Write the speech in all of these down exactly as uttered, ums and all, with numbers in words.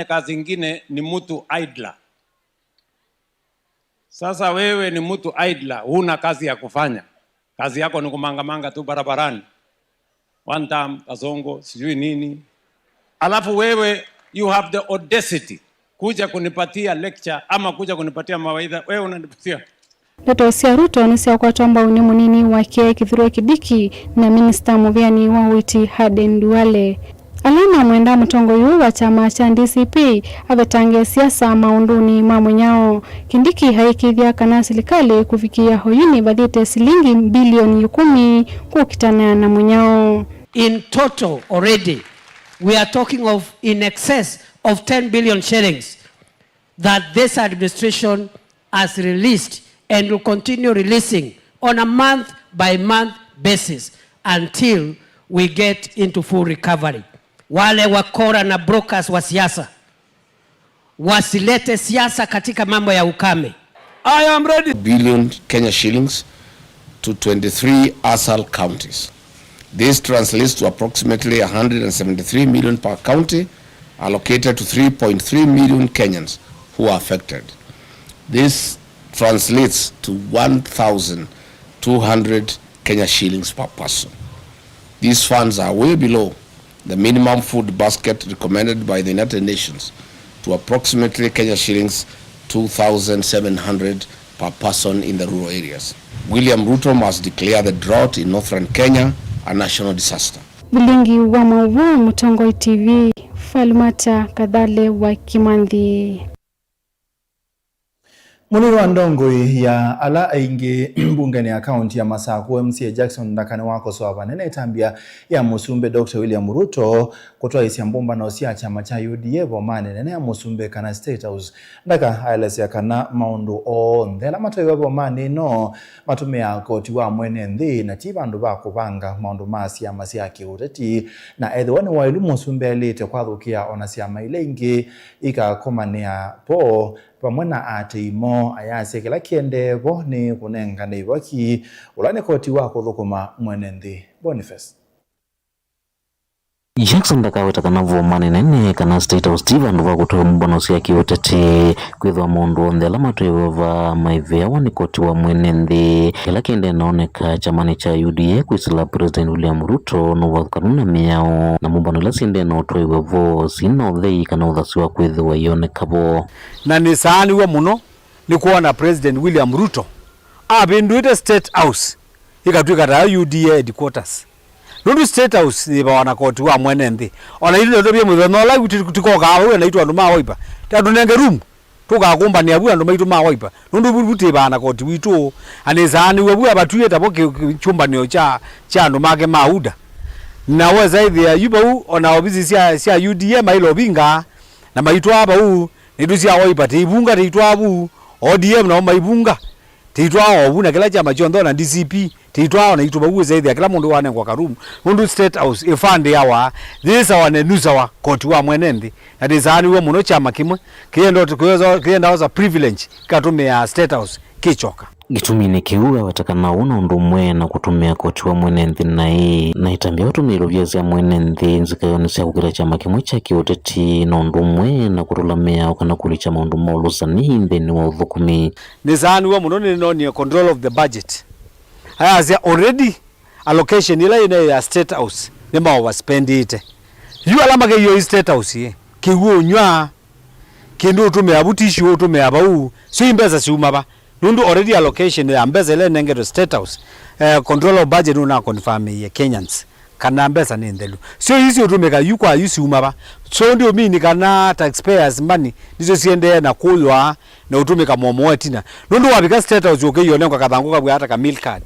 kazi ingine ni mtu idler. Sasa wewe ni mtu idler, huna kazi ya kufanya. Kazi yako ni kumangamanga tu barabarani. One time, Kasongo, sijui nini. Alafu wewe, you have the audacity kuja kunipatia lecture ama kuja kunipatia mawaidha. Wewe unanipatia. Ndeto sya Ruto nĩsyakwatwa mbau nĩ mũnini wake Kithure Kindiki na minista mũvĩanĩ wa ũiiti Aden Duale. Ala mamwenda mũtongoi ũũ wa kyama kya D C P avetange siasa maũndũnĩ ma mũnyao. Kindiki aĩkĩĩthya kana silikalĩ kũvikĩĩa oyu nĩvathĩte silingi mbilioni ikũmi kũkitana na mũnyao. In total already, we are talking of in excess of ten billion shillings that this administration has released and will continue releasing on a month by month basis until we get into full recovery. Wale wakora na brokers wa siasa wasilete siasa katika mambo ya ukame. I am ready. Billion Kenya shillings to twenty-three ASAL counties. This translates to approximately one hundred and seventy-three million per county, allocated to three point three million Kenyans who are affected. This translates to one thousand two hundred Kenya shillings per person. These funds are way below the minimum food basket recommended by the United Nations to approximately Kenya shillings two thousand seven hundred per person in the rural areas. William Ruto must declare the drought in northern Kenya a national disaster. Vilingi wa mauvoo, Mũtongoi T V, Falmata Kathale wa Kimanthi. Mũnini wa ndongoi ya ala aingĩ mbungenĩ ya kaunti ya Masakũ, M C A Jackson Ndaka nĩwakosoa vanene ĩtambya ya mũsumbĩ Doctor William Ruto kũtwaĩsya mbũmbano sya kyama kya U D A vomanĩ nene ya mũsumbĩ kana State House. Ndaka aelesya kana maũndũ onthe ala matwaiwe vomanĩ ĩno matũmĩaa koti wa mwene nthĩ na ti vandũ va kũvanga maũndũ ma syama sya kĩũteti, na ethĩwa nĩ waĩlu mũsumbĩ aĩlĩte kwathũkĩa ona syama ila ingĩ ikakomanĩa vo vamwe na aatĩĩi moo, ayasya kĩla kĩendee vo nĩ kũnengane ivaki ũla nĩ koti wa kũthũkũma mwene nthĩ. Boniface. Jackson ndakaweta kana vomanĩ nene kana State House ti vandũ va kũtwĩa mbũmbano sya kĩũteti, kwĩthĩwa maũndũ onthe ala matwĩwe vaa maiveawa nĩ koti wa mwene nthĩ. Kĩla kĩendee nooneka kyamanĩ kya U D A kwĩsĩla President William Ruto nũvathũkanu na mĩao, na mbũmbano ila syendee no ũtwaiwe vo syĩ na ũthei kana ũthasyo wa kwĩthĩwa iyoneka vo. Na nĩsaanĩw'e mũno nĩ kwona President William Ruto avĩndũĩte State House ĩkatw'ĩka tayo U D A headquarters. Nũndũ State House yĩvawa na koti wa mwene nthĩ. O na itũ nĩtũvie mũthenya ũla ti-, tikokaa vau na itũ andũ ma Wiper. Tatũnenge room, tũkakũmbanĩa vu andũ maitũ ma Wiper. Nũndũ vu, vu twĩvaa na koti witũ, na nĩsaanĩw'e vu avatw'ĩe tavo kĩ-, kĩ-, kyũmbanĩo kya, kya andũ make ma UDA. Na wesa ĩthĩa yu vau, o na ovisi sya, sya U D A maĩle ũvinga, na maitwaa vau, nĩtũ sya Wiper tĩivunga tĩitwaa vu, O D M nao maivunga, tĩitwaa o vu, na kĩla kyama kyonthe, o na D C P, tĩitwaa o na itũ vau, wĩsa ĩthĩa kĩla mũndũ wanengwa ka room, nũndũ State House ĩfandĩawa, yĩsawa na ĩnusawa koti wa mwene nthĩ, na nĩsaanĩw'e mũno kyama kĩmwe kĩyenda, kĩyenda osa privilege kĩkatũmĩaa State House kĩkyoka. Kĩtuminĩ kĩu, aweta kana ũu na ũndũ ũmwe na kũtũmĩa koti wa mwene nthĩ naĩ, na ĩtambya ũtũmĩĩlo via sya mwene nthĩ nzikaĩonĩ sya kũkita kyama kĩmwe kya kĩũteti, na ũndũ ũmwe na kũtũla mĩao kana kũlikya maũndũ ma ũlũsani nthĩnĩ wa ũthũkũmi. Nĩsaanĩw'e mũno nĩnoonie control of the budget. Ayasya already allocation ĩla yĩ nayo ya State House nĩmaoverspendĩte. Yu ala makĩiwe State House ĩ, kĩw'ũ ũnywaa, kĩndũ ũtũmĩa vu, tissue ũtũmĩa vau, syo i mbesa syuma va? Nũndũ already allocation ya mbesa ĩla ĩnengetwe State House, eh, control of budget nũnaconfirmĩie Kenyans kana mbesa nĩ nthelu. Syo ii siũtũmĩka yu kwa yu syuma va? So ndio mean kana taxpayers money nĩsyo siendee na kũywa na ũtũmĩka momo wa ĩtina. Nũndũ wavika State House ũkĩiwe ũnengwa kathangũ kavw'a ata ka meal card.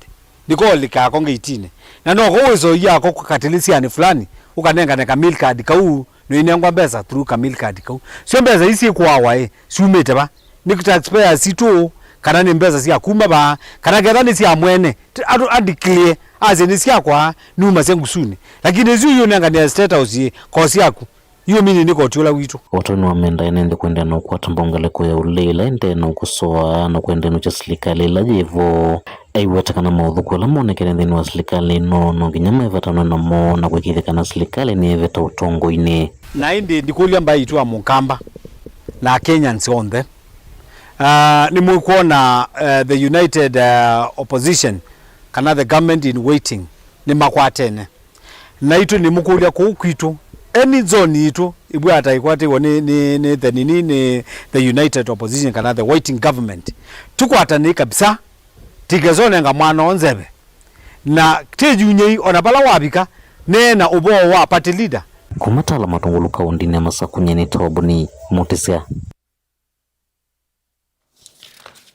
Nĩko ũlikaa ko ngeitinĩ. Na noko wĩsa ũiya ko katilisianĩ fulani, ũkanengane ka meal card kau, nũinengwa mbesa through ka meal card kau. Syo mbesa ii syĩkũawa ĩ, syumĩte va? Nĩ taxpayers sitũ, kana nĩ mbesa sya kuma va, kana ketha nĩ sya mwene, t-, andũ a declare, asye nĩ syakwa, numasya ngusunĩ. Lakini isu iũnenganĩa State House ĩ, ko syaku. Yu ũmini nĩ koti ũla witũ. Watoni wa menda ene nthĩ kũendeea na ũkwata mbongeleko ya ũlei ĩla ĩendee na ũkosoa na kũendeea na ũkya silikalĩ ĩla yĩ vo. Aiweta kana maũthũku ala monekete nthĩnĩ wa silikalĩ ĩno no nginya mevatanwe namo na kũĩkĩĩthya kana silikalĩ nĩyeveta ũtongoinĩ. Na ĩndĩ ndikũlya mbaĩ itũ wa Mũkamba na Kenyans onthe. Uh, nĩmũkwona uh, the united uh, opposition kana the government in waiting nĩmakwatene. Naitũ nĩmũkũlya kũu kwitũ, any zone yitũ ĩvw'a ta ĩkwatĩw'e nĩ, nĩ, nĩ the nini, nĩ the united opposition kana the waiting government. Tũkwatanĩe kabisa, tikesonenga mwana o nzeve. Na tĩyunyei ona vala wavika, neena ũvoo wa party leader. Kuma Tala Matungulu kaũndĩnĩ ya Masakũ, nyie nĩ Toboni Mutisya.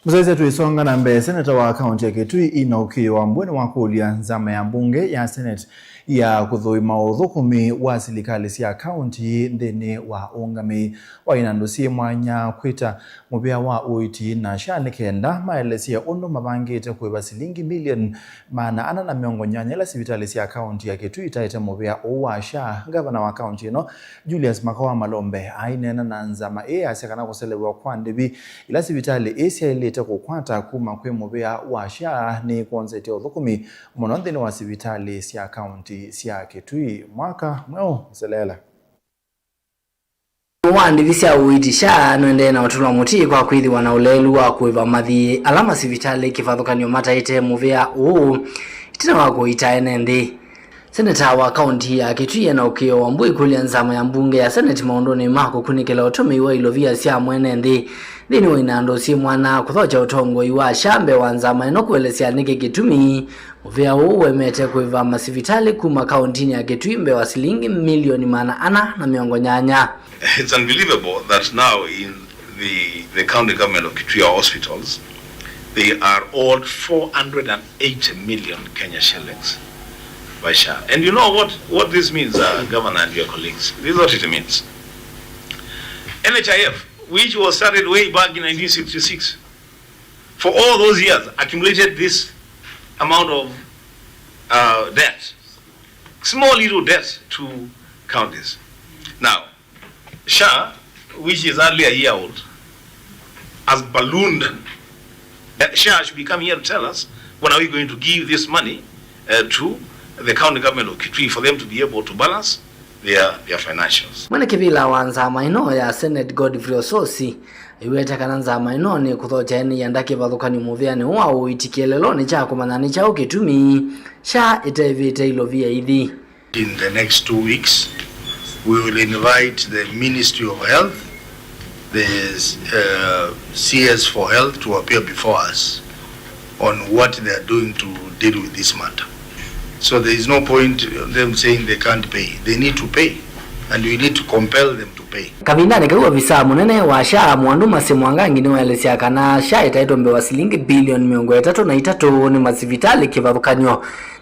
Mũsyaĩĩsya, twĩsonga na mbee, seneta wa kaũnti ya Kitui Enoch Kĩĩo Wambui nĩwakũlya nzama ya mbunge ya Senate ya kũthũima ũthũkũmi wa silikalĩ sya kaũnti nthĩnĩ wa ũũngamĩi wa inandũ syĩ mwanya kwĩta mũvĩa wa ũiiti na SHA nĩ kenda maelesye ũndũ mavangĩte kũĩva silingi milioni maana ana na mĩongo nyanya ila sivitalĩ sya kaũnti ya Kitui itaĩte mũvĩa ũũ wa SHA. Ngavana wa kaũnti ĩno Julius Makawa Malombe aineena na nzama ĩĩ asya kana kũselew'a kwa ndĩvi ila sivitalĩ ii syaĩlĩte kũkwata kuma kwĩ mũvĩa wa SHA nĩkwonzetye ũthũkũmi mũno nthĩnĩ wa sivitalĩ sya kaũnti sya Kitui. Mwaka mweũ mũseleele. Wa ndĩvi sya ũiiti SHA nũendee na ũtũlwa mũtĩ kwa kwĩthĩwa na ũleelu wa kũĩva mathiĩ ala masivitalĩ kĩvathũkany'o mataĩte mũvĩa ũũ ĩtina wa kũiita ene nthĩ. Seneta wa kaũnti ya Kitui Enoch Kĩĩo Wambui kũlya nzama ya mbunge ya Senate maũndũnĩ ma kũkunĩkĩla ũtũmĩi wa ilovia sya mwene nthĩ nthĩnĩ wa inandũ syĩ mwana kũthokya ũtongoi wa SHA mbee wa nzama ĩno kũelesya nĩkĩ kĩtumi mũvĩa ũũ wemete kũĩva masivitalĩ kuma kaũntinĩ ya Kitui mbee wa silingi milioni maana ana na mĩongo nyanya. It's unbelievable that now in the, the county government of Kitui, our hospitals, they are owed four hundred and eighty million Kenya shillings by SHA. And you know what, what this means, uh, Governor and your colleagues? This is what it means. N H I F, which was started way back in nineteen sixty-six, for all those years, accumulated this amount of uh, debt, small little debt to counties. Now, SHA, which is hardly a year old, has ballooned. Uh, SHA should be coming here to tell us when are we going to give this money uh, to the county government of Kitui for them to be able to balance their, their financials. Mwene kĩvĩla wa nzama ĩno ya Senate Godfrey Osotsi aiweta kana nzama ĩno nĩ kũthokya ene ianda kĩvathũkany'o mũvĩanĩ ũũ wa ũiiti kĩeleelonĩ kya kũmanya nĩ kyaũ kĩtumi SHA ĩteĩvĩte ilovia ithi. In the next two weeks, we will invite the Ministry of Health, the uh, C S for Health to appear before us on what they are doing to deal with this matter. So there is no point them saying they can't pay. They need to pay, and we need to compel them to pay. Kavindanĩ kau, ovisaa mũnene wa SHA Mwandu Mercy Mwangangi nĩwaelesya kana SHA ĩtaĩtwe mbee wa silingi bilioni mĩongo ĩtatũ na itatũ nĩ masivitalĩ kĩvathũkany'o,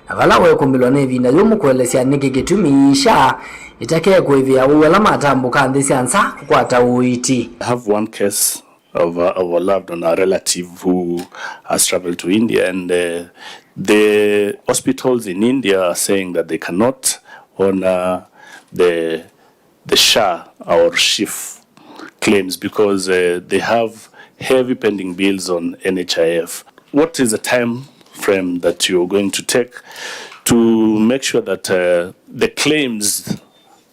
na vala wekũmbĩlwa nĩ ĩvinda yũmũ kũelesya nĩkĩ kĩtumi SHA ĩtakekũĩvĩa ũu ala matambũka nthĩ sya nza kũkwata ũiiti. I have one case of a, of a loved one, a relative who has traveled to India, and uh, the hospitals in India are saying that they cannot honor the the SHA or SHIF claims because uh, they have heavy pending bills on N H I F. What is the time frame that you're going to take to make sure that uh, the claims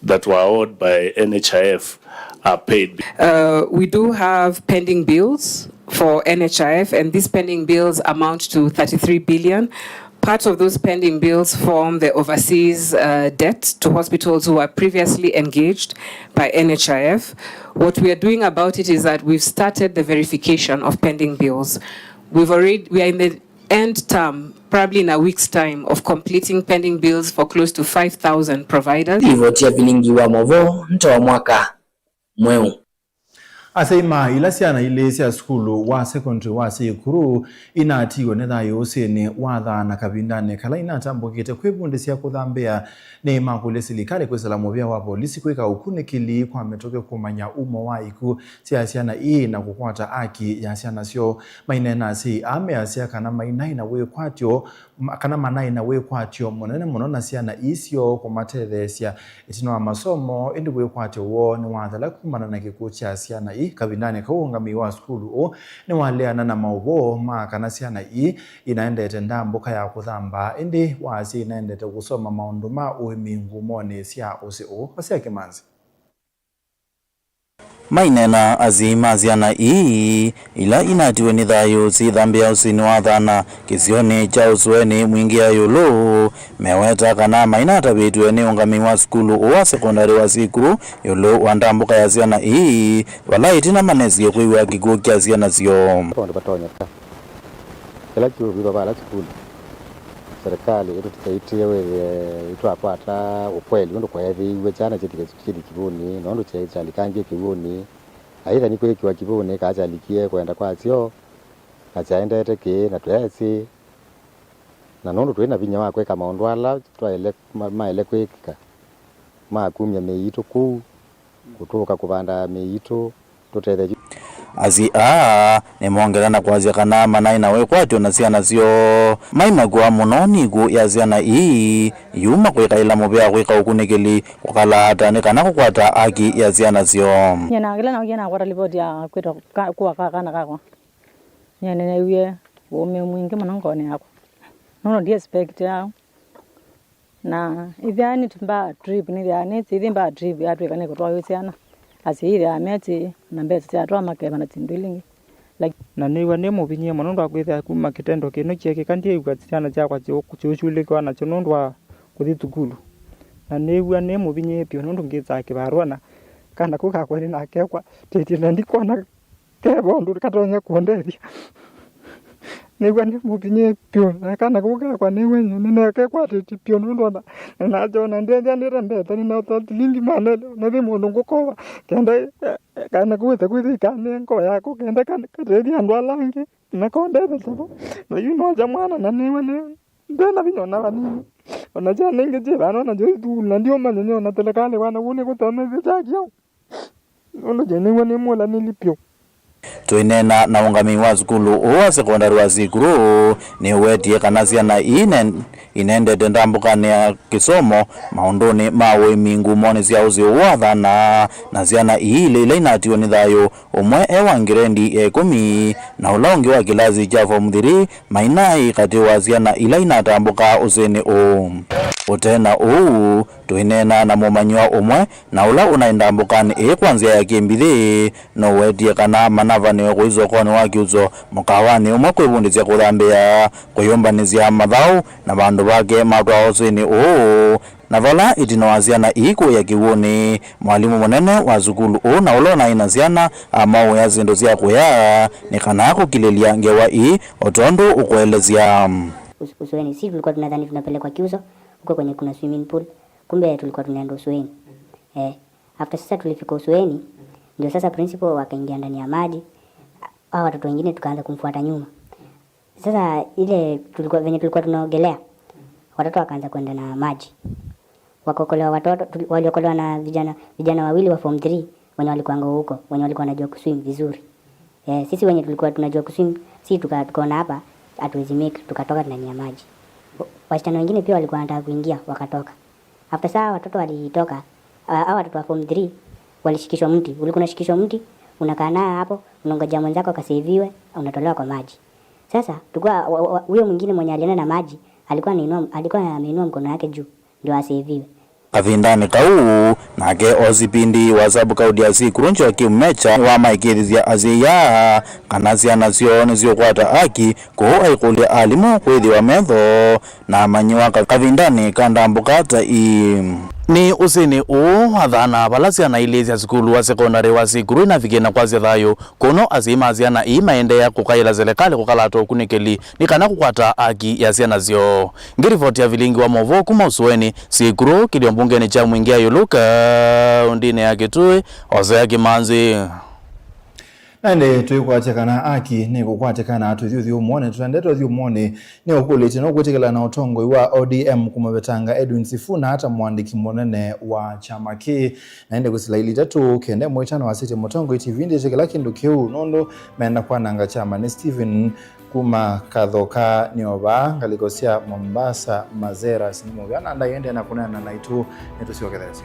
that were owed by N H I F are paid? Uh, we do have pending bills for N H I F, and these pending bills amount to thirty-three billion. Part of those pending bills form the overseas uh, debt to hospitals who were previously engaged by N H I F. What we are doing about it is that we've started the verification of pending bills. We've already, we are in the end term, probably in a week's time, of completing pending bills for close to five thousand providers. Livoti ya vilingi wa movo nto wa mwaka mweu. Asyai ma ila syana ilĩ sya sukulu wa sekondalĩ wa Sikuru inatiiwe nĩ thayũ ũsĩnĩ wa Thana kavindanĩ kala inatambũkĩte kwĩvundĩsya kũthambĩa nĩ makũlya silikalĩ kwĩsĩla mũvĩa wa volisi kwĩka ũkunĩkĩli kwa mĩtũkĩ kũmanya umo wa ikw'ũ sya syana ii na kũkwata aki ya syana syoo. Maineena asyai aa measya kana mainaĩ na wĩkwatyo ma-, kana manaĩ na wĩkwatyo mũnene mũno na syana ii syoo kũmatetheesya ĩtina wa masomo, ĩndĩ wĩkwatyo woo nĩwathela kumana na kĩkw'ũ kya syana ii. Kavindanĩ kau, ũngamĩi wa sukulu ũũ nĩwaleana na maũvoo ma kana syana ii inaendete ndambũka ya kũthamba, ĩndĩ waasya inaendete kũsoma maũndũ ma ũĩmi ngumonĩ sya ũsĩ ũũ. Hosea Kĩmanzi. Maineena asyai ma syana ii, ila inatiwe nĩ thayũ syĩthambĩa ũsĩnĩ wa Thana kĩsionĩ kya Ũsũenĩ Mwingĩa ĩũlũ, meweta kana mainatavĩtw'e nĩ ũngamĩi wa sukulu ũũ wa sekondalĩ wa Sikuru ĩũlũ wa ndambũka ya syana ii, vala ĩtina manesie kwĩw'a kĩkw'ũ kya syana syoo. Maũndũ matonyeka. Kĩla kĩũvithwa vala sukulu, serikali ĩtũtĩtĩe wĩthĩe ĩtwakwata ũkweli ũndũ kweethĩiwe kyana kyĩthike kyĩthi kĩw'ũnĩ, na ũndũ kyaĩ kyalikangie kĩw'ũnĩ, aitha nĩkwĩkĩwa kĩw'ũnĩ kaa kyalikie kwenda kwasyo, na kyaendete kĩĩ, na tũyaĩsĩ, na nũndũ twĩ na vinya wa kwĩka maũndũ ala twaĩle, ma-, maĩle kwĩkĩka ma kumya mĩĩ yitũ kũu, kũtũũka kũvanda mĩĩ yitũ, tũtethye. Asyai aa nĩmongela na kwasya kana manaĩ na wĩkwatyo na syana syoo, maimakũa mũno nĩ ikw'ũ ya syana ii, yuma kwĩkaĩla mũvea kwĩka ũkunĩkĩli kũkala ata nĩ kana kũkwata aki ya syana syoo. Nyie na kĩla naũkie nakwata livoti ya kwĩtwa ka-, kũa ka kana kakwa. Nyie nĩneewie ũũmĩu mwingĩ mũno ngoonĩ yakwa. Nũndũ ndi expect au. Na ĩthĩawa nĩ mbaa trip, nĩthĩawa nĩ ĩthi mbaa trip yatw'ĩka nĩ kũtwaĩwa syana. Asyai ĩthĩawa meti na mbesa syatwa makeva na syĩndũ ila ingĩ. Like, na nĩw'a nĩ mũvinyĩe mũno nũndũ wa kwĩthĩa kuma kĩtendo kĩno kyeekĩka, ndyĩw'a syana syakwa syĩũkyũlĩkĩwa nakyo nũndũ wa kũthi thukulu. Na nĩw'a nĩ mũvinyĩe vyũ nũndũ ngĩsaa kĩvarũa na kana kau kakwa nĩnakekwa tĩtye na ndikwona keva ũndũ katonya kũndethya. Nĩw'a nĩ mũvinyĩe vyũ, na kana kau kakwa nĩw'a nĩnakekwatĩtye vyũ nũndũ ona nĩnakyona ndethya nĩta mbesa nĩnaũta silingi manele, na ve mũndũ ngũkova kenda, eh, kana kũwĩte kwĩthĩka nĩ ngoo yakwa kenda kana katethya andũ ala angĩ na kondethesya vo. Na yu nokya mwana na nĩw'a nĩ ndena vinya ona vanini. Ona syana ingĩ syĩ vano na syo sukulu, na ndiũmanya nĩ ona telekalĩ wana wũ nĩkũtomethya kyakyao. Nũndũ nyie nĩw'a nĩmũlanĩli vyũ. Twĩneena na ũngamĩi wa sukulu ũũ wa sekondalĩ wa Sikuru, nĩũwetie kana syana ii ine-, inendete ndambũkanĩ ya kĩsomo maũndũnĩ ma ũĩmi ngumonĩ sya ũsĩ ũũ wa Thana, na syana ii ilĩ ila inatiwe nĩ thayũ, ũmwe e wa ngirendi ya ĩkũmi na ũla ũngĩ wa kĩlasi kya form three, mainaĩ katĩ wa syana ila inatambũkaa ũsĩnĩ ũũ. Ũte na ũu, twĩneena na mũmanyĩwa ũmwe na ũla ũnaĩ ndambũkanĩ ĩĩ kwa nzĩa ya kĩmbithĩ, nũwetie kana manavanĩwe kũi sokonĩ wa kĩuso mũkawanĩ ũmwe kwĩvundĩsya kũthambĩa, kũyũmbanĩsya mathaũ na vandũ vake matwaa ũsĩnĩ ũũ. Na vala ĩtina wa syana ii kũĩa kĩw'ũnĩ, mwalimũ mũnene wa sukulu ũũ na ũla ũnaĩ na syana amaũĩa syĩndũ sya kũya nĩ kana kũkilĩlya ngewa ii o tondũ ũkũelesya. Us-, Usweni, si tulikuwa tunadhani tunapelekwa Kiuso, huko kwenye kuna swimming pool. Kumbe tulikuwa tunaenda Usweni. Eh, after sasa tulifika Usweni, ndio sasa principal wakaingia ndani ya maji. Hao watoto wengine tukaanza kumfuata nyuma. Sasa ile tulikuwa, venye tulikuwa tunaogelea, watoto wakaanza kwenda na maji. Wakaokolewa watoto, tuli-, waliokolewa na vijana, vijana wawili wa form three wenye walikuwanga huko, wenye walikuwa wanajua kuswim vizuri. Eh, sisi wenye tulikuwa tunajua kuswim, si tuka-, tukaona hapa hatuwezi make, tukatoka ndani ya maji. Wa-, wasichana wengine pia walikuwa wanataka kuingia, wakatoka. After saa watoto walitoka, ah, hao watoto wa form three walishikishwa mti. Ulikuwa unashikishwa mti, unakaa naye hapo, unangojea mwenzako akaseviwe, unatolewa kwa maji. Sasa, tulikuwa, wa-, wa-, huyo mwingine mwenye alienda na maji, alikuwa anainua, alikuwa ameinua mkono yake juu, ndio aseviwe. Kavindanĩ kau, nake O C P D wa sub-county ya Sikuru Njoki Mecha nĩwamaĩkĩĩthya asyai aa kana syana syoo nĩsyũkwata aki kũu aikũlya alimũ kwĩthĩwa metho na amanyĩwa ka-, kavindanĩ ka ndambũka ta ii. Nĩ ũsĩnĩ ũũ wa Thana vala syana ilĩ sya sukulu wa sekondalĩ wa Sikuru inavikie na kwasya thayũ, kũno asyai ma syana ii maendeea kũkaĩla selekalĩ kũkalata ũkunĩkĩli nĩ kana kũkwata aki ya syana syoo. Ngĩrivoti ya vilingi wa maũvoo kuma Usũenĩ, Sikuru, kĩlio mbungenĩ kya Mwingĩa Ĩũlũ, kaũndĩnĩ ya Kitui, Hosea Kĩmanzi. Na ĩndĩ tũikwatya kana aki nĩkũkwatĩkana tũthiũthiũmũonĩ, tũtendete ũthiũmũonĩ nĩ ũkũlĩtye no kwĩtĩkĩla na ũtongoi wa O D M kũmũvetanga Edwin Sifuna ta mũandĩki mũnene wa kyama kĩĩ. Na ĩndĩ kwĩsĩla ilĩ itatũ kenda ĩmwe ĩtano asĩtye mũtongoi T V ndĩtĩkĩla kĩndũ kĩu nũndũ menda kwananga kyama nĩ Stephen kuma Kathoka nĩ o vaa ngalĩko sya Mombasa, Mazeras nĩ mũvea na ndaĩ ĩndĩ na kũneena naitũ nĩtũsyokethesye.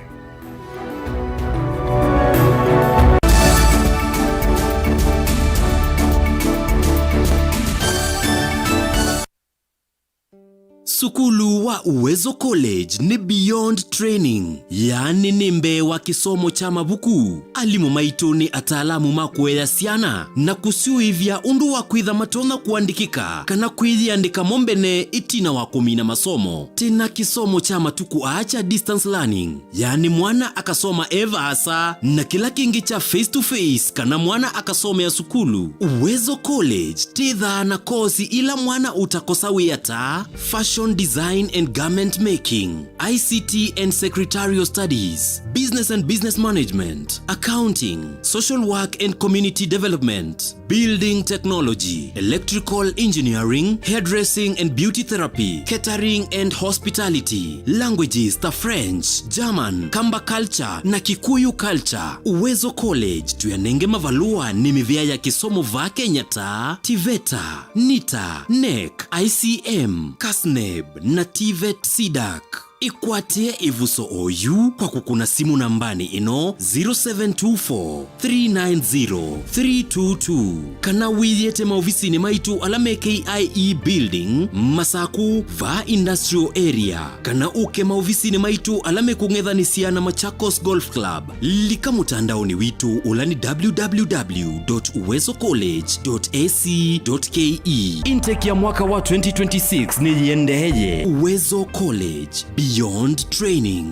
Sukulu wa Uwezo College nĩ beyond training, yaani nĩ mbee wa kĩsomo kya mavuku. Alimũ maitũ nĩ ataalamu ma kũea syana na kũsyũĩvya ũndũ wa kwĩtha matonya kũandĩkĩka kana kwĩyĩandĩka mo mbene ĩtina wa kũmina masomo. Twĩ na kĩsomo kya matukũ aa kya distance learning, yaani mwana akasoma e vaasa, na kĩla kĩngĩ kya face to face, kana mwana akasomea sukulu. Uwezo College twĩthaa na kosi ila mwana ũtakosa wĩa ta fashion design and garment making, I C T and secretarial studies, business and business management, accounting, social work and community development, building technology, electrical engineering, hairdressing and beauty therapy, catering and hospitality, languages ta French, German, Kamba culture na Kikuyu culture. Uwezo College tũyanenge mavalũa nĩ mĩvĩa ya kĩsomo vaa Kenya ta TVETA, NITA, NEC, I C M, KASNEB na TVET CDAC. Ĩkwatĩe ĩvuso oyu kwa kũkũna simũ nambanĩ ĩno, zero seven two four, three nine zero, three two two, kana wĩyĩte maovisinĩ maitũ ala me K I E Building, Masaku, vaa Industrial Area, kana ũke maovisinĩ maitũ ala me kũng'ethanĩsya na Machakos Golf Club. Lika mũtandaonĩ witũ ũla nĩ www dot uwezo college dot ac dot ke. Intake ya mwaka wa twenty twenty-six nĩyĩendeeye. Uwezo College, beyond training.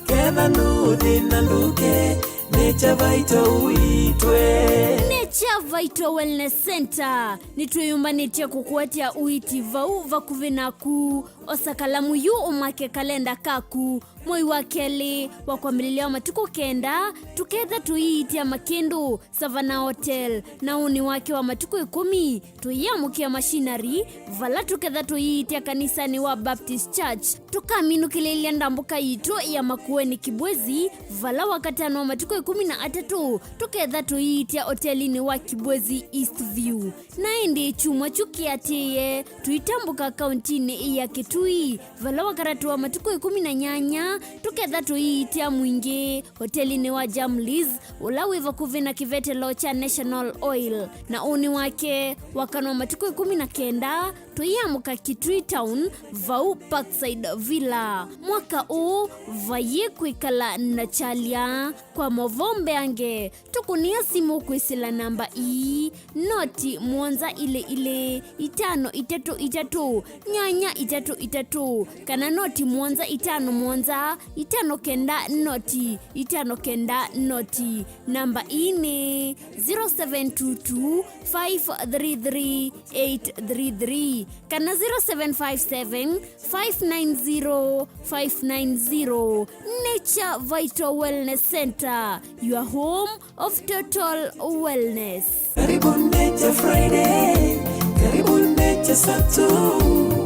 Ketha nũthĩna ndũke, Nature Vital ũitwe. Nature Vital Wellness Center nĩtwĩyũmbanĩtye kũkũetya ũiiti vau vakuvĩ naku. Osa kalamu yu ũmake kalenda kaku. Mwei wa kelĩ wa kwambĩlĩlya wa matukũ kenda, tũketha tũiitya Makĩndũ Savannah Hotel, na ũnĩ wake wa matukũ ĩkũmi, tũyĩamũkĩa machinery, vala tũketha tũiitya kanisanĩ wa Baptist Church. Tũkaminũkĩlĩlya ndambũka yitũ ya Makueni Kibwezi, vala wakatano wa matukũ ĩkũmi na atatũ, tũketha tũiitya otelinĩ wa Kibwezi East View. Na ĩndĩ kyumwa kyu kĩatĩĩe, tũitambũka kauntinĩ ya Kitui, vala wakatatũ wa matukũ ĩkũmi na nyanya, tũketha tũiitya Mwingĩ, otelinĩ wa Jamlis, ũla wĩ vakuvĩ na kĩvetelo kya National Oil. Na ũnĩ wake, wakana wa matukũ ĩkũmi na kenda, tũiamũka Kitui Town, vau Parkside Villa. Mwaka ũũ, vayĩ kwĩkala na kyalya. Kwa movoo mbeange, tũkũnĩa simũ kwĩsĩla namba ii, noti mũonza ilĩ ilĩ, itano itatũ itatũ, nyanya itatũ itatũ, kana noti mũonza itano mũonza, itano kenda noti, itano kenda noti. Namba ii nĩ zero seven two two, five three three, eight three three, kana zero seven five seven, five nine zero, five nine zero. Nature Vital Wellness Center, your home of total wellness. Karibu Nature Friday, karibu Nature Saturday,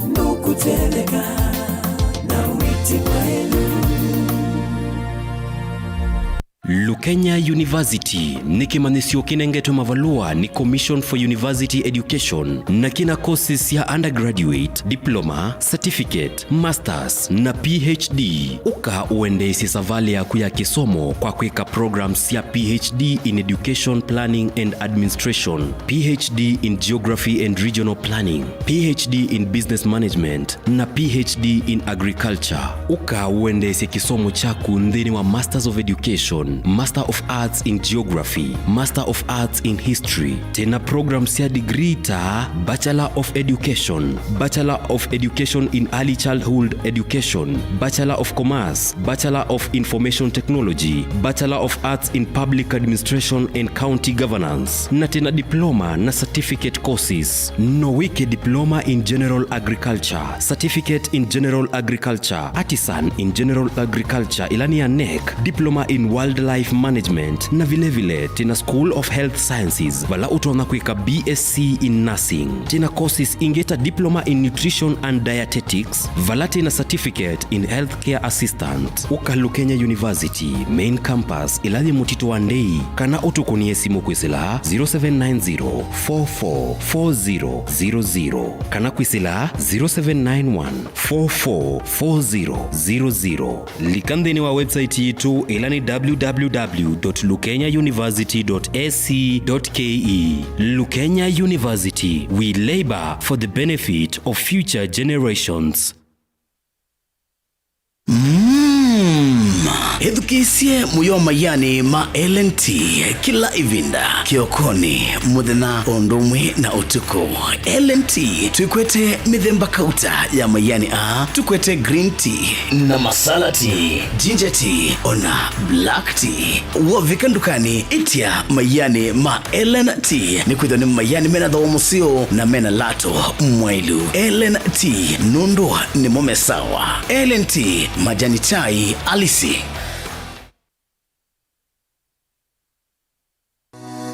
nũkũtetheka na wĩti mwaĩlu. Lukenya University nĩ kĩmanyĩsyo kĩnengetwe mavalũa nĩ Commission for University Education na kĩna courses sya undergraduate, diploma, certificate, masters na P H D. Ũka ũendeesye savalĩ yaku ya kĩsomo kwa kwĩka programs sya P H D in Education Planning and Administration, P H D in Geography and Regional Planning, P H D in Business Management, na P H D in Agriculture. Ũka ũendeesye kĩsomo kyaku nthĩnĩ wa Masters of Education, Master of Arts in Geography, Master of Arts in History. Twĩna program sya degree ta Bachelor of Education, Bachelor of Education in Early Childhood Education, Bachelor of Commerce, Bachelor of Information Technology, Bachelor of Arts in Public Administration and County Governance, na twĩna diploma na certificate courses. No wĩke diploma in general agriculture, certificate in general agriculture, artisan in general agriculture, ĩla nĩ ya NEC, diploma in wildlife Life Management, na vilevile twĩna School of Health Sciences, vala ũtonya kwĩka B S C in Nursing. Twĩna courses ingĩ ta Diploma in Nutrition and Dietetics, vala twĩna Certificate in Healthcare Assistant. Ũka Lukenya University, Main Campus, ĩla yĩ Mũtitũ wa Ndei, kana ũtũkũnĩe simũ kwĩsĩla zero seven nine zero, four four four zero zero zero, kana kwĩsĩla zero seven nine one, four four four zero zero zero. Lika nthĩnĩ wa website yitũ, ĩla nĩ W W W dot lukenya university dot A C dot K E. Lukenya University, we labor for the benefit of future generations. Mm. Ĩthukĩĩsye mũyo maianĩ ma L and T kĩla ĩvinda, kĩokonĩ, mũthenya, o ũndũ ũmwe na ũtukũ. L and T twĩkwete mĩthemba kauta ya maianĩ aa, tũkwete green tea na masala tea, ginger tea, ona black tea. Wovika ndukanĩ, ĩtya maianĩ ma L and T, nĩkwĩthĩwa nĩ maianĩ mena thooa mũseo na mena lato mwaĩlu. L and T, nũndũ nĩmo me sawa. L and T, majani chai halisi.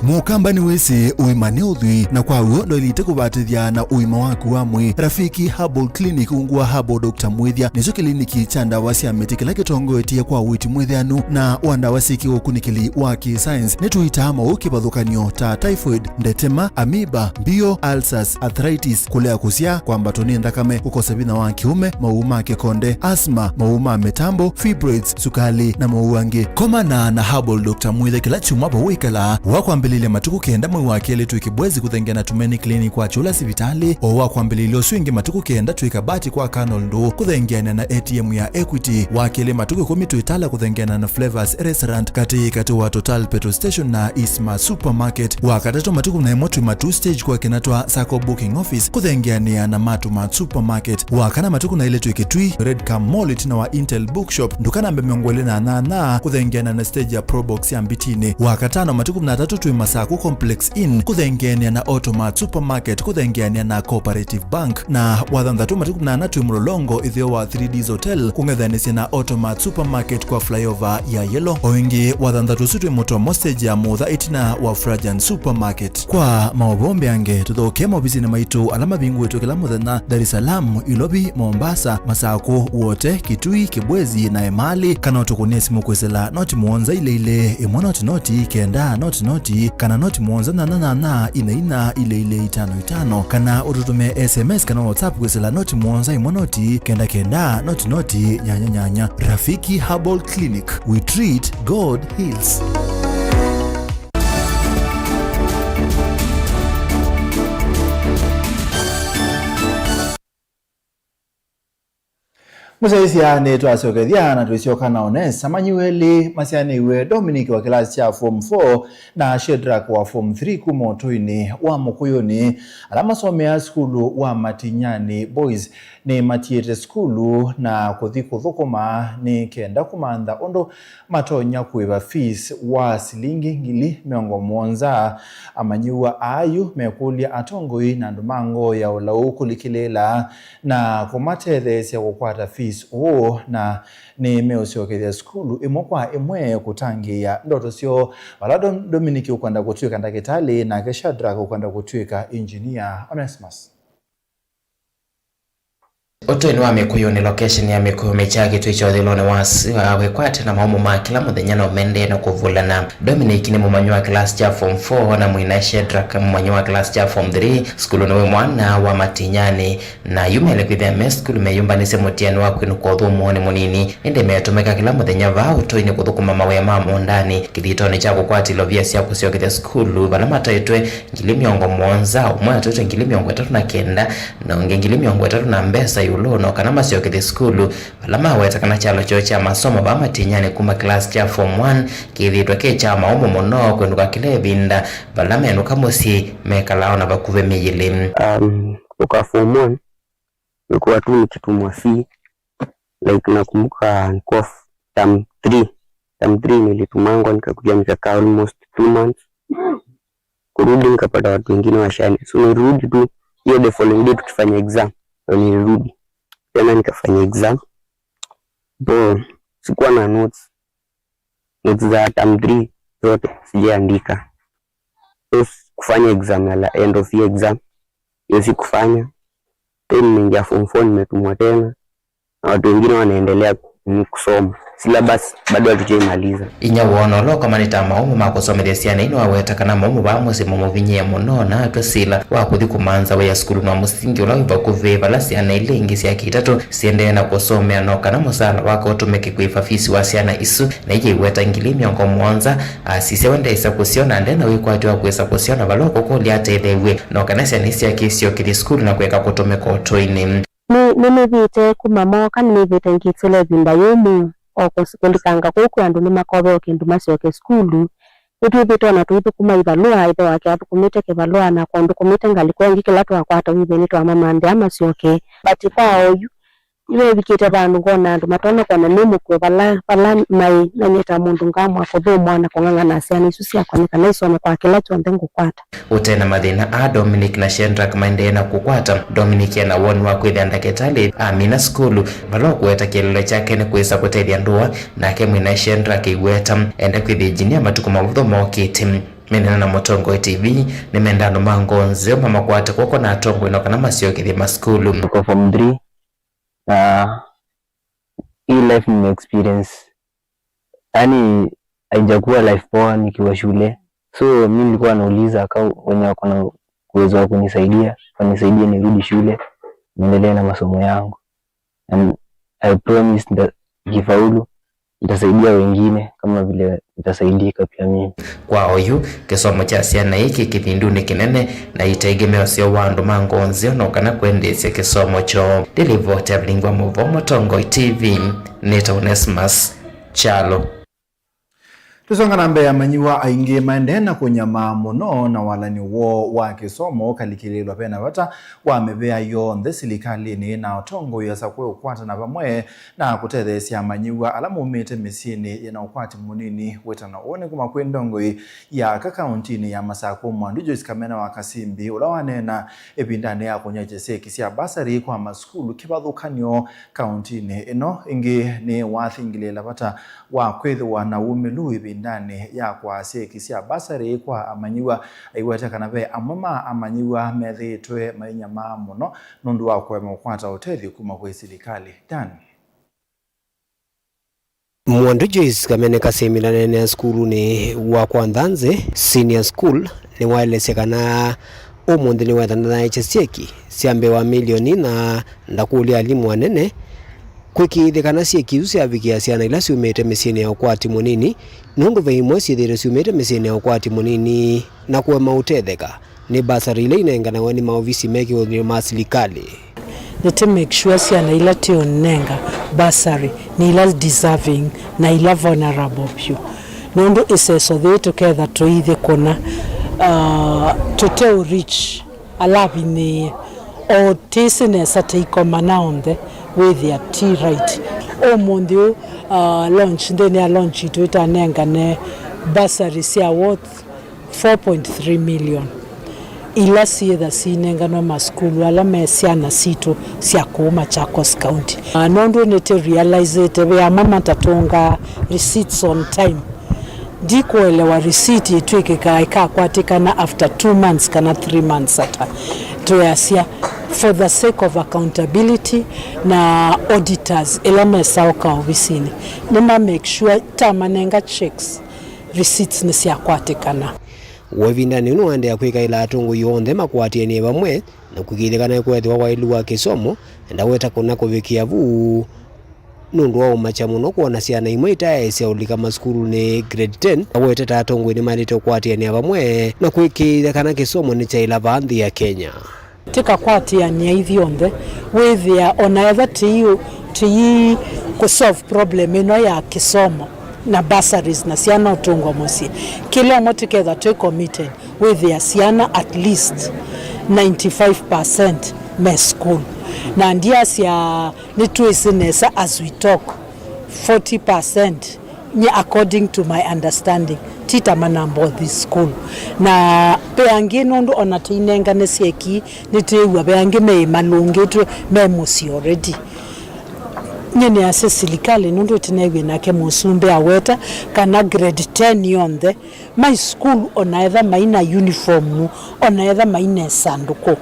Mũkamba nĩwĩsĩ ũima nĩ ũthwii, na kwa w'o ndwaĩlĩte kũvatĩthya na ũima waku wa mwĩĩ. Rafiki Herbal Clinic ungu wa Herbal Doctor Mwĩthya nĩkyo kĩliniki kya ndawa sya mĩtĩ kĩla kĩtongoetye kwa ũiiti mwĩthĩanu na wa ndawa syĩ kĩũkunĩkĩli wa kĩ-science. Nĩtũitaa maũũ kĩvathũkany'o ta typhoid, ndetema, amoeba, mbio, ulcers, arthritis, kũlea kũsyaa, kwambatwa nĩ nthakame, kũkosa vinya wa kĩũme, maũũ ma kĩkonde, asthma, maũũ ma mĩtambo, fibroids, sukalĩ, na maũũ angĩ. Komana na Herbal Doctor Mwĩthya kĩla kyumwa vau wĩkalaa. Wa kwambĩlĩlya matukũ kenda mwei wa kelĩ twĩ Kĩbwezi kũthengeana na Tumaini Clinic kwa Kyũla sivitalĩ. O wa kwambĩlĩlya ũsu ĩngĩ matukũ kenda twĩ Kabati kwa Colonel Ndũũ kũthengeana na A T M ya Equity. Wa kelĩ matukũ ĩkũmi twĩ Tala kũthengeana na Flavors Restaurant katĩ katĩ wa Total Petrol Station na Eastmart Supermarket. Wa katatũ matukũ na ĩmwe twĩ Matuu Stage kwa Kĩnatwa Sacco Booking Office kũthengeanĩa na Matumat Supermarket. Wa kana matukũ na ĩlĩ twĩ Kitui Red Cam Mall ĩtina wa Intel Bookshop, nduka namba mĩongo ĩlĩ na nyanya kũthengeana na stage ya Probox ya Mbitinĩ. Wa katano matukũ na atatũ twĩ Masaku Complex Inn kũthengeanĩa na Automat Supermarket kũthengeanĩa na Cooperative Bank. Na wa thanthatũ matukũ na ana twĩ Mlolongo ĩtheo wa three Ds Hotel kũng'ethanĩsya na Automat Supermarket kwa flyover ya Yellow. O ĩngĩ wa thanthatũ ũsu twĩ Mũtomo stage ya Mũtha ĩtina wa Frajan Supermarket. Kwa maũvoo mbeange, tũthokee maovisinĩ maitũ ala mavingũĩtwe kĩla mũthenya, Dar es Salaam, Ilovi, Mombasa, Masaku, Wote, Kitui, Kibwezi, na Emali, kana ũtũkũnĩe simũ kwĩsĩla noti mũonza ilĩ ilĩ, ĩmwe noti noti, kenda noti noti, kana noti mũonza nyanya nyanya, ina ina, ilĩ ilĩ, itano itano, kana ũtũtũmĩe S M S kana WhatsApp kwĩsĩla noti mũonza ĩmwe noti, kenda kenda, noti noti, nyanya nyanya. Rafiki Herbal Clinic, we treat, God heals. Mũsyaĩĩsya nĩtwasyokethya na twĩsyoka na Onesi. Amanyĩw'a elĩ masyaanĩw'e, Dominic wa kĩlasi kya Form four na Shedrack wa Form three kuma ũtũinĩ wa Mũkũyũnĩ, ala masomeaa sukulu wa Matinyani Boys, nĩmatiĩte sukulu na kũthi kũthũkũma nĩ kenda kũmantha ũndũ matonya kũĩva fees wa silingi ngili mĩongo mũonza. Amanyĩw'a aa yu mekũlya atongoi na andũ ma ngoo ya ũlau kũlikĩlĩĩla na kũmatetheesya kũkwata fees ũũ, na nĩmeũsyokethya sukulu ĩmwe kwa ĩmwe kũtangĩĩa ndoto syoo. Vala Dom-, Dominic ũkwenda kũtw'ĩka ndakĩtalĩ, nake Shadrack ũkwenda kũtw'ĩka engineer. Onesimus. Ũtũinĩ wa Mĩkũyũnĩ, location ya Mĩkũyũ Mĩkya, kĩtui kya ũthĩlonĩ wa sua, wĩkwate na maũmũ ma kĩla mũthenya no mendee na kũvulana. Dominic nĩ mũmanyĩw'a wa kĩlasi kya Form four na mwĩna Shedrack, mũmanyĩw'a wa kĩlasi kya Form three sukulunĩ wĩ mwana wa Matinyani, na yu mele kwĩthĩa me sukulu meyũmbanĩsye mũtianĩ wa kwĩnũka ũthũmũonĩ mũnini. Ĩndĩ metũmĩka kĩla mũthenya vaa ũtũinĩ kũthũkũma mawĩa ma mũũndanĩ kĩthitonĩ kya kũkwata ilovia sya kũsyokethya sukulu, vala mataĩtwe ngili mĩongo mũonza, ũmwe atwĩte ngili mĩongo ĩtatũ na kenda, na ũngĩ ngili mĩongo ĩtatũ na mbesa ĩũlũ, no kana masyokethye sukulu, vala maweta kana kyalo kyoo kya masomo vaa Matinyani kuma kĩlasi kya Form one kĩthĩĩtwe kĩ kya maũmũ mũno kwĩnũka kĩla ĩvinda, vala menũka mũsyĩ mekalaa ona vakuvĩ mĩyĩlĩ. Um, kutoka Form one nilikuwa tu nikituma fee, like, nakumbuka nilikuwa f-, term three. Term three nilitumangwa, nikakuja nikakaa almost two months. Kurudi nikapata watu wengine washaenda. So nilirudi tu hiyo the following day tukifanya exam. So nilirudi tena nikafanya exam. Bro, sikuwa na notes. Notes za term three zote sijaandika. So, sikufanya exam ya la-, end of year exam. Hiyo sikufanya. Then nimeingia form four, nimetumwa tena. Na watu wengine wanaendelea ku-, kusoma. Syllabus bado hatujaimaliza. Inyia woo na ũla ũkomanĩte na maũmũ ma kũsomethya syana ii nĩwaweta kana maũmũ vaa mũsyĩ mamũvinyĩĩe mũno, na atw'a sila wa kũthi kũmantha wĩa sukulunĩ wa mũsingi ũla wĩ vakuvĩ, vala syana ila ingĩ sya kĩtatũ siendee na kũsomea, no kana mũsaala wake ũtũmĩke kũĩva fisi wa syana isu, na iyĩweta ngili mĩongo mũonza. Asisya we ndeĩsa kũsyona, nde na wĩkwatyo wa kwĩsa kũsyona vala ũkũkũlya atetheew'e, no kana syana ii syake isyokethye sukulu na kũeka kũtũmĩka ũtũinĩ. Nĩ, nĩnĩvĩte kuma mooka, nĩnĩvĩte ngĩtĩla ĩvinda yũmũ, o kũs-, kũlikanga kũu kwĩ andũ nĩmakovewa kĩndũ masyoke sukulu. Nĩtwĩthĩĩtwe ona tũithũkũma ivalũa, ĩthe wake athũkũmĩte kĩvalũa, nakwa ndũkũmĩte ngalĩko ĩngĩ, kĩla twakwata wĩthĩe nĩtwamamanthĩa masyoke. But kwa oyu, nĩvevikĩte vandũ ngona andũ matonya kwona nĩ mũkw'e vala, vala maĩ, na nyie ta mũndũ ngaamua kũthũmũa na kũng'ang'ana syana isu syakwa nĩ kana isome kwa kĩla kyonthe ngũkwata. Ũte na mathĩna aa, Dominic na Shedrak maendee na kũkwata. Dominic ena woni wa kwĩthĩa ndakĩtalĩ amina sukulu, vala ũkũweta kĩeleelo kyake nĩ kwĩsa kũtethya ndũa, nake mwĩnae Shedrak aiweta enda kwĩthĩa engineer matukũ mavũthũ mokĩte. Menena na Mũtongoi T V, nĩmenda andũ ma ngoo nzeo mamakwate kw'oko na atongoi no kana masyokethye masukulu. Niko form three, na hii life nime experience, yaani, haijakuwa life poa nikiwa shule. So mi nilikuwa nauliza kama wenye wako na uwezo wa kunisaidia wanisaidie nirudi shule niendelee na masomo yangu, and I promise nita-, nikifaulu nitasaidia wengine kama vile nitasaidika pia mimi. Kwa oyu, kĩsomo kya syana ii kĩ kĩvindunĩ kĩnene, na itegemeo syoo wa andũ ma ngoo nzeo no kana kwendeesya kĩsomo kyoo. Ndĩ livoti ya Vilingwa Mũvoo, Mũtongoi T V, nĩta Onesmus Kyalo. Tũsonga na mbee, amanyĩw'a aingĩ maendee na kũnyamaa mũno na walany'o woo wa kĩsomo ũkalikĩlĩĩlwa ve na vata wa mĩvĩa yonthe silikalĩnĩ na atongoi asa kwĩ ũkwatana vamwe na kũtetheesya amanyĩw'a ala maumĩte mĩsyĩnĩ yĩ na ũkwati mũnini. Wĩtano ũũ nĩ kuma kwĩ ndongoi ya aka kaũntinĩ ya Masakũ, Mwandu Joyce Kamene wa Kasimbi, ũla waneena ĩvindanĩ ya kũnyakya syeki sya basarĩ kwa masukulu kĩvathũkany'o kaũntinĩ ĩno. Ĩngĩ nĩ wathingĩlĩĩla vata wa kwĩthĩwa na wumĩlu ĩvindanĩ ya kwaa syeki sya basarĩ kwa amanyĩw'a. Aiweta kana ve amwe ma amanyĩw'a methĩĩtwe mainyamaa mũno nũndũ wa kũema kũkwata ũtethyo kuma kwĩ silikalĩ. Dan. Mwandu Joyce Kamene Kasimbi ndaneenea sukulunĩ wa kwa Nthanzĩ Senior School nĩwaelesya kana ũmũnthĩ nĩwethanĩthanĩtye syeki sya mbee wa milioni na ndakũlya alimũ anene kwĩkĩĩthya kana syeki isu syavikĩa syana ila syumĩte mĩsyĩnĩ ya ũkwati mũnini, nũndũ ve imwe syĩthĩĩtwe syumĩte mĩsyĩnĩ ya ũkwati mũnini na kũema ũtetheka nĩ basarĩ ila inenganawa nĩ maovisi me kĩũnĩ ma silikalĩ. Nĩtĩ make sure syana ila tĩũnenga basarĩ nĩ ila deserving na ila vulnerable vyũ, nũndũ ĩseso yĩĩ tũketha tũithi kũna, uh, tũteũ reach ala avinyĩĩe, o tĩsĩ nesa tĩikomana onthe, wĩthĩa ti right. Ũmũnthĩ ũũ, uh, launch, nthĩnĩ ya launch itũ ĩtanengane basarĩ sya worth four point three million, ila syĩtha sinenganwa masukulu ala me syana sitũ sya kũu Machakos County. Ah, nũndũ nĩtĩ realizĩte ve amwe matatũngaa receipts on time. Ndikũelewa receipt ĩtw'ĩkĩkaa ĩkakwatĩkana after two months kana three months ata. Tweasya, for the sake of accountability na auditors ĩla mesaũka ovisinĩ, nĩma make sure tamanenga checks, receipts nĩsyakwatĩkana. Woo ĩvindanĩ yĩu nĩwaendeea kwĩkaĩla atongoi onthe makwatĩanĩe vamwe na kũĩkĩĩthya kana nĩkweethĩwa waĩlu wa kĩsomo, na ndaweta kũna kũvikĩa vu nũndũ wa ũmakya mũno kwona syana imwe itayaĩsya ũlika masukulunĩ grade ten. Awetete atongoi nĩmaĩlĩte ũkwatĩanĩa vamwe na kũĩkĩĩthya kana kĩsomo nĩkyaĩla vaa nthĩ ya Kenya. Tĩkakwatĩanĩa ithyonthe, wĩthĩa ona etha tĩi, tĩi kũsolve problem ĩno ya kĩsomo na bursaries na syana ũtũngwa mũsyĩ, kĩla ũmwe tĩketha twĩ committed wĩthĩa syana at least ninety-five percent me school. Na ndiasya nĩtwĩsĩ nesa as we talk, forty percent nye, according to my understanding, ti ta manamba ũthi school. Na ve angĩ, nũndũ ona tĩinengane syeki, nĩtwĩw'a ve angĩ meĩmalũngĩtw'e me mũsyĩ already. Nyie nĩasya silikalĩ nũndũ ĩtĩneewie nake mũsumbĩ aweta kana grade ten yonthe mai sukulu, ona etha mai na uniform, ona etha mai na ĩsandũkũ.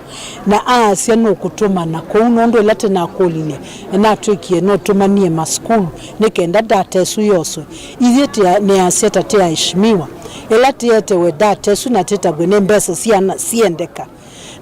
Na aasya nũkũtũmana kũu nũndũ ĩla tĩnakũlilye, natwĩkie nũtũmanie masukulu nĩ kenda data ĩsu yoswe. Ithyĩ tĩa-, nĩasya ta tĩaheshimiwa ĩla tĩetewe data ĩsu na tĩtavw'e nĩ mbesa syana siendeka.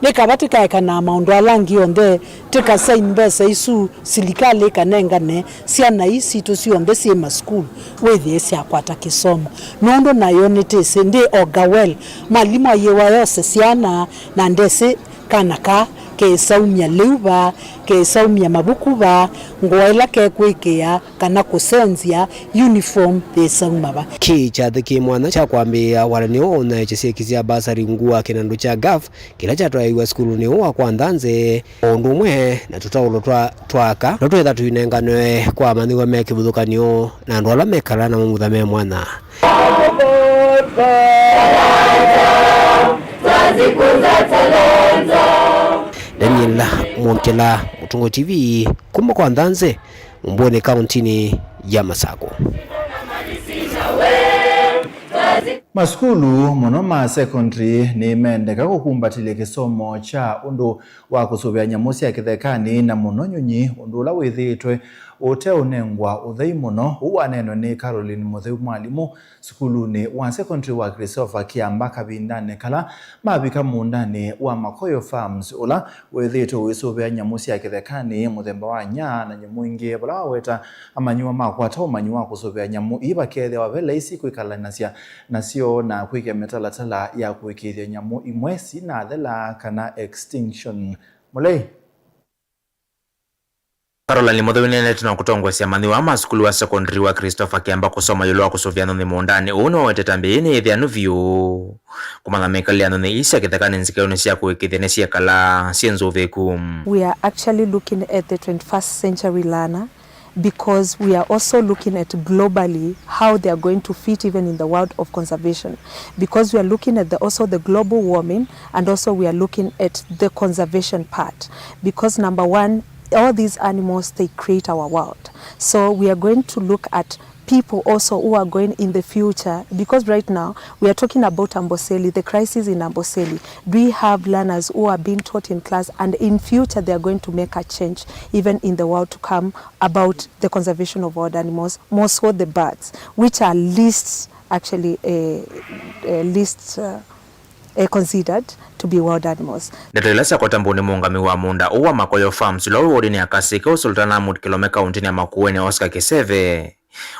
Nĩ kava tĩkaekanaa maũndũ ala angĩ onthe, tĩkasaini mbesa isu, silikalĩ ĩkanengane syana ii sitũ syonthe syĩ masukulu wĩthĩe syakwata kĩsomo. Nũndũ nayo nĩtĩsĩ ndĩ oga well, mwalimũ ayĩwa yose syana na ndesĩ kana kaa keĩsaumya lĩu va, keĩsaumya mavuku va, ngũa ĩla kekwĩkĩa kana kũsenzya, uniform yĩsauma va. Kĩĩ kyathĩ kĩ mwanya kya kwambĩĩa watanĩo wa ũnyaĩĩkya syeki sya basari ungu wa kĩnandũ kya gaf kĩla kyatwaĩiwe sukulunĩ ũũ wa kwa Nthanze, o ũndũ ũmwe na tũtaũlo twa, twa aka, tũla twĩtha tũinenganwe kwa amanyĩw'a me kĩvathũkany'o na andũ ala mekalaa namo mutha me mwanya. Daniel Mwongela, Mũtũngũ T V, kuma kwa Nthanze, Mumbuni, kauntinĩ ya Masakũ. Masukulu mũno ma secondary nĩmendeka kũkumbatĩlya kĩsomo kya ũndũ wa kũsũvĩa nyamũ sya kĩthekanĩ, na mũno nyũnyi, ũndũ ũla wĩthĩĩtwe ũteũnengwa ũthei mũno. Ũu waneenwe nĩ Caroline Mũtheu, mwalimũ sukulunĩ wa secondary wa Christopher Kiamba kavindanĩ kala mavika mũũndanĩ wa Makoyo Farms, ũla wĩthĩĩtwe ũisũvĩa nyamũ sya kĩthekanĩ mũthemba wa nyaa na nyamũ ingĩ, vala waweta amanyĩw'a makwata ũmanyi wa kũsũvĩa nyamũ ii vakeethĩawa ve laisi kwĩkalanasya nasyo na kwĩkĩa mĩtalatala ya kũĩkĩĩthya nyamũ imwe sinathela kana extinction. Mũlei. Caroline Mũtheu nĩneenete na kũtongoesya amanyĩw'a ma sukulu wa sekondari wa Christopher Kiamba kũsoma ĩũlũ wa kũsũvĩa nyũnyi mũũndanĩ ũũ nĩwawetete mbĩ ĩĩ nĩ ĩthĩanu vyũ. Kũmanya mĩkalĩle ya nyũnyi ii sya kĩthekanĩ nzikaĩonĩ sya kũĩkĩĩthya nĩsyekalaa syĩ nzũvĩĩku. We are actually looking at the twenty-first century learner because we are also looking at globally how they are going to fit even in the world of conservation, because we are looking at the, also the global warming, and also we are looking at the conservation part, because number one, all these animals, they create our world. So we are going to look at people also who are going in the future, because right now we are talking about Amboseli, the crisis in Amboseli. Do we have learners who are being taught in class and in future they are going to make a change even in the world to come about the conservation of wild animals, more so the birds, which are least, actually, uh, uh, least, uh, uh, considered to be wild animals. Ndeto ila syakwata mbũnĩ mũũngamĩi wa mũũnda ũũ wa Makoyo Farms, ũla wĩ wodinĩ ya Kasike, Sultan Ahmud Kilome, kauntinĩ ya Makueni, Oscar Kiseve,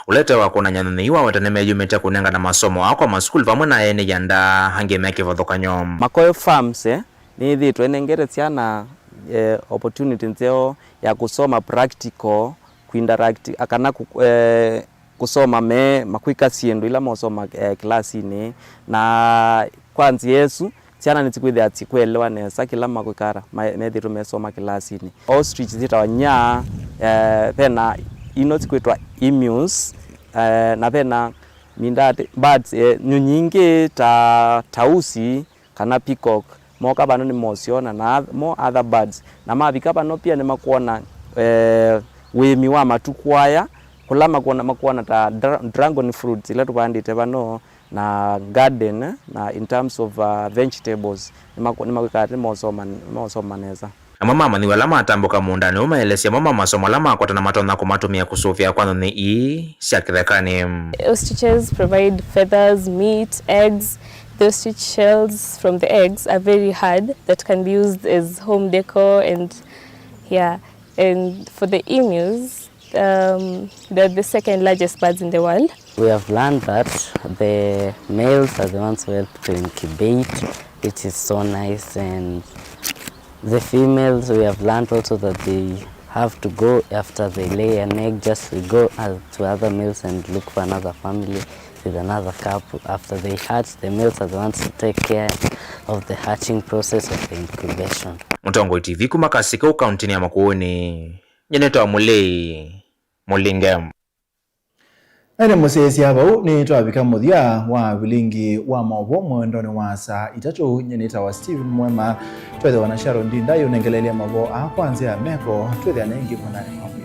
ũla ũtewa kũnany'a nyũnyi ii waweta nĩmeyumĩtye kũnengana masomo aa kwa masukulu vamwe na ene ianda angĩ me kĩvathũkany'o. Makoyo Farms, eh, nĩyĩthĩĩtwe ĩnengete syana, eh, opportunity nzeo ya kũsoma practical, kũinteract, kana kũ-, eh, kũsoma me makwĩka syĩndũ ila mosoma, eh, kĩlasinĩ. Na kwa nzĩa ĩsu, syana nĩsikwĩthĩa sikwelewa nesa kĩla makwĩka, ma-, methĩĩtwe mesoma kĩlasinĩ. Ostrich syĩtawa nyaa, eh, vena ino sikwĩtwa emus, eh, na vena mindate, birds, eh, nyũnyi ingĩ ta tausi, kana peacock, moka vano nĩmosyona na oth-, mo other birds. Na mavika vano pia nĩmakwona, eh, wĩĩmi wa matukũ aya, kũla makwona, makwona ta dra-, dragon fruits ila tũvandĩte vano, na garden, na in terms of, uh, vegetables, nĩmakwĩkaa atĩ nĩmosoma, nĩmosoma nesa. Amwe ma amanyĩw'a ala matambũka mũũndanĩ ũũ maelesya amwe ma masomo ala makwata na matonya kũmatũmĩa kũsũvĩa kwa nyũnyi ii sya kĩthekanĩ. Ostriches provide feathers, meat, eggs. The ostrich shells from the eggs are very hard that can be used as home decor and, yeah, and for the emus, um, they're the second largest birds in the world. We have learned that the males are the ones who help to incubate, which is so nice, and the females, we have learned also that they have to go after they lay an egg, just to go, uh, to other males and look for another family with another couple. After they hatch, the males are the ones to take care of the hatching process of the incubation. Mũtongoi T V kuma Kasike, kauntinĩ ya Makueni, nyie nĩtawa Mũlei Mũlinge. Na nĩ mũsyaĩĩsya vau nĩtwavika mũthya wa vilingi wa maũvoo mwendonĩ wa saa itatũ. Nyie nĩtawa Stephen Mwema. Twethĩwa na Sharon Ndindai ũnengeleelya maũvoo aa kwa nzĩa ya meko. Twĩthĩane ĩngĩ mwananĩ.